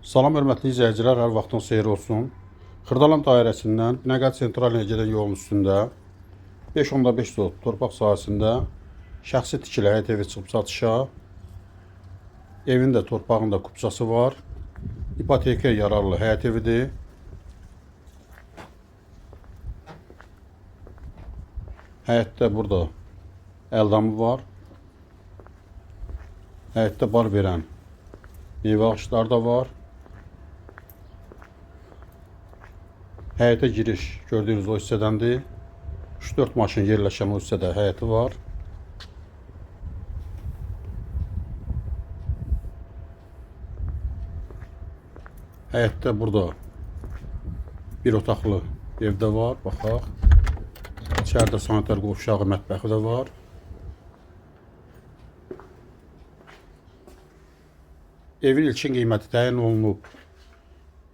Salam hörmətli izləyicilər, hər vaxtın xeyir olsun. Xırdalan dairəsindən Binəqədi Sentralinə gedən yolun üstündə 5.5 sot torpaq sahəsində şəxsi tikili həyət evi çıxıb satışa. Evin də torpağın da kupçası var. İpotekaya yararlı həyət evidir. Həyətdə burada əldamı var. Həyətdə bar verən meyvə ağacları da var. Həyətə giriş gördüyünüz o hissədəndir. 3-4 maşın yerləşən o hissədə həyəti var. Həyətdə burada bir otaqlı ev də var, baxaq. İçəridə sanitar qovşağı, mətbəxi də var. Evin ilkin qiyməti təyin olunub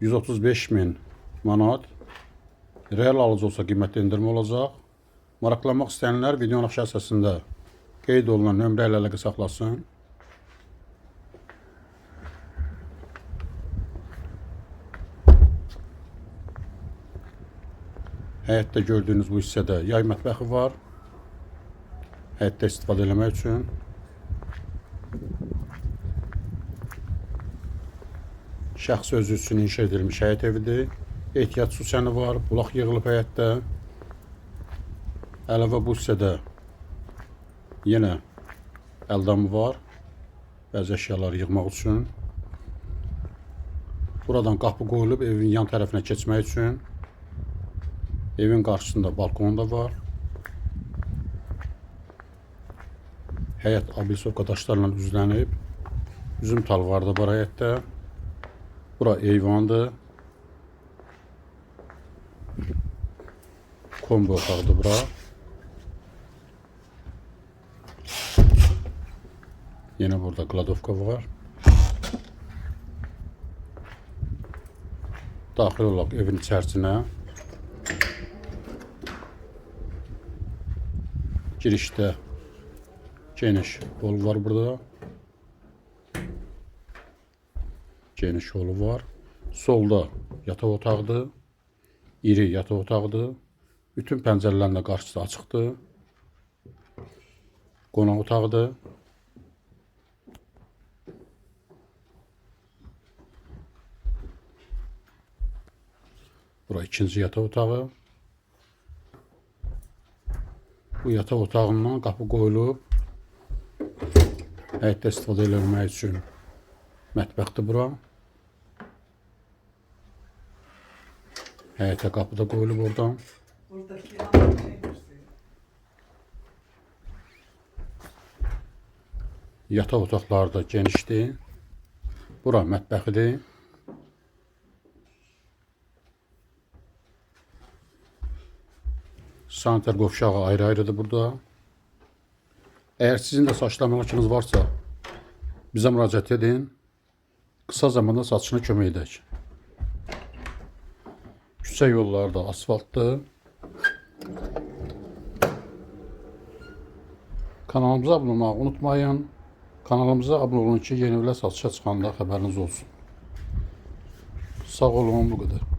135 min manat. Real alıcı olsa qiymətdə endirmə olacaq. Maraqlanmaq istəyənlər videonun aşağı hissəsində qeyd olunan nömrə ilə əlaqə saxlasın. Həyətdə gördüyünüz bu hissədə yay mətbəxi var. Həyətdə istifadə eləmək üçün. Şəxsi özü üçün inşa edilmiş həyət evidir. Ehtiyat su çəni var, bulaq yığılıb həyətdə. Əlavə bu hissədə yenə əldamı var. Bəzi əşyaları yığmaq üçün. Buradan qapı qoyulub evin yan tərəfinə keçmək üçün. Evin qarşısında balkon da var. Həyət abisovka daşlarla düzlənib. Üzüm talvarı da var həyətdə. Bura eyvandır. Kombi otağıdır bura. Yenə burada kladovka var. Daxil olaq evin içərisinə. Girişdə geniş hol var burada. Geniş holu var. Solda yataq otağıdır. İri yataq otağıdır. Bütün pəncərələrin də qarşısı açıqdır. Qonaq otağıdır. Bura ikinci yataq otağı. Bu yataq otağından qapı qoyulub. Həyətdə istifadə eləmək üçün mətbəxdir bura. Həyətə qapı da qoyulub oradan. Buradaki şey gösteriyor. Yataq otaqları da genişdir. Bura mətbəxidir. Sanitar qovşağı ayrı-ayrıdır burada. Əgər sizin də satışla əmlakınız varsa, bizə müraciət edin. Qısa zamanda satışına kömək edək. Küçə yolları da asfaltdır. Kanalımıza abunə olmağı unutmayın. Kanalımıza abunə olun ki, yeni evlər satışa çıxanda xəbəriniz olsun. Sağ olun, bu qədər.